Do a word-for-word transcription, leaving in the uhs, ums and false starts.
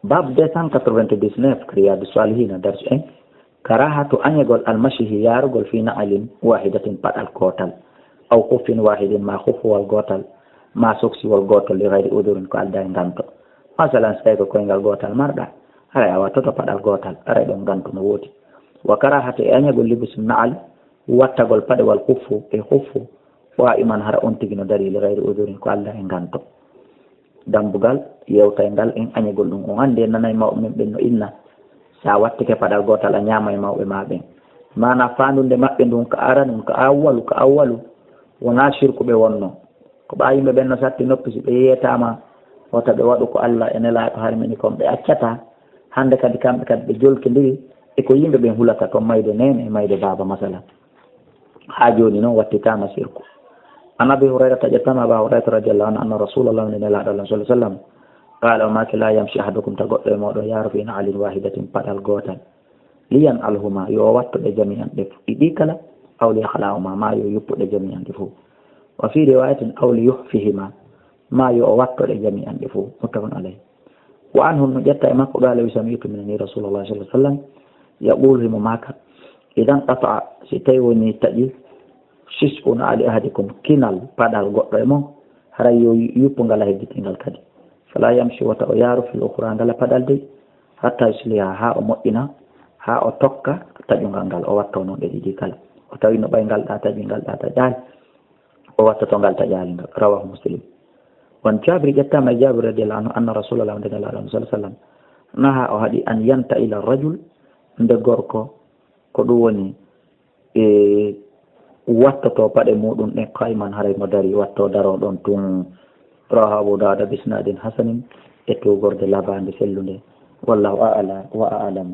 Bab deux cent quatre-vingt-dix-neuf, Riyadu Salihina, darsu en. Karahatu añegol almashihi yarugol fi na'alin wahidatin paɗal kootal. Aw khuffin wahidin ma khuffuwal gootal ma soksiwol gootol li ghayri udurin ko alda e nganto. Masalan, so tawi ko koyngal gootal marɗa, aray a wattoto paɗal gootal, aray ɗon nganto no woodi. Wa karahatu e añegol libusun na'al, wattagol paɗe wal khuffu e khuffu, wa iman hara on tigi no dari li ghayri udurin ko alda e nganto. Dambugal yewtayngal en añegol ɗum. On anndi en nanay mawɓe men ɓen no inna, sa wattike paɗal gootal a ñaamay mawɓe ma ɓen. Maana faandunde maɓɓe ndun ka aranun, ka awwalu, ka awwalu, wonaa sirku ɓe wonno. Ko ɓaa yimɓe ɓen no satti noppi si ɓe yeetaama, wota ɓe waɗu ko Alla e Nelaaɗo harmini kon, ɓe accata. Hannde kadi kamɓe kadi ɓe jolkindiri e ko yimɓe ɓen hulata kon mayde neene e mayde baaba, masala. Haa jooni non wattitaama sirku. An Abi Hurayrata ƴettama Aba Hurayrata radiyallahu anhu, anna Rasulallah, nde Nelaaɗo Allah sallallahu alaihi wasallam, qala, o maaki, la yamshi ahadukum, ta goɗɗo e mooɗon yaaru fi na'alin wahidatin, paɗal gootal. Liyan alhuma, yo o watto ɗe jami'an ɗe ɗiɗi kala, aw li yakhla'ahuma, ma yo yuppu ɗe jami'an ɗe fof. Wa fi riwayatin, aw li yuhfihima, ma yo o watto ɗe jami'an ɗe fof. Muttafaqun alayh. Wa anhu, no ƴetta e makko, qala, wi, sami'tu, mi nani Rasulallah sallallahu alaihi wasallam yaqulu, himo maaka, idan qata'a, si tawi woni taƴi, shis'u na'li ahadikum, kinal paɗal goɗɗo e mon, haray yo yuppu ngal a hedditingal kadi. Fala yamshi, wata o yaaru, fil ukhra, ngal paɗal dey, hatta yusliha, haa o moƴƴina, haa o tokka taƴungal ngal, o watta non ɗe ɗiɗi kala. O tawi no ɓay ngal ɗa taƴi, ngal ɗa taƴaali, o watta to ngal taƴaali ngal. Rawahu Muslim. Wan Jabir, ƴettama e Jabir radiyallahu anhu, anna Rasulallah, nde Nelaaɗo sallallahu alaihi wasallam, naha, o haɗi, an yanta'ila rajul, nde gorko, ko ɗum woni, e wattoto paɗe muɗum ɗen, qaiman, haray mo dari, watto daro ɗon tun. Rawahu Abu Dawud bi isnadin hasanin, e tugorde labande sellunde. Wallahu a'la wa a'lam.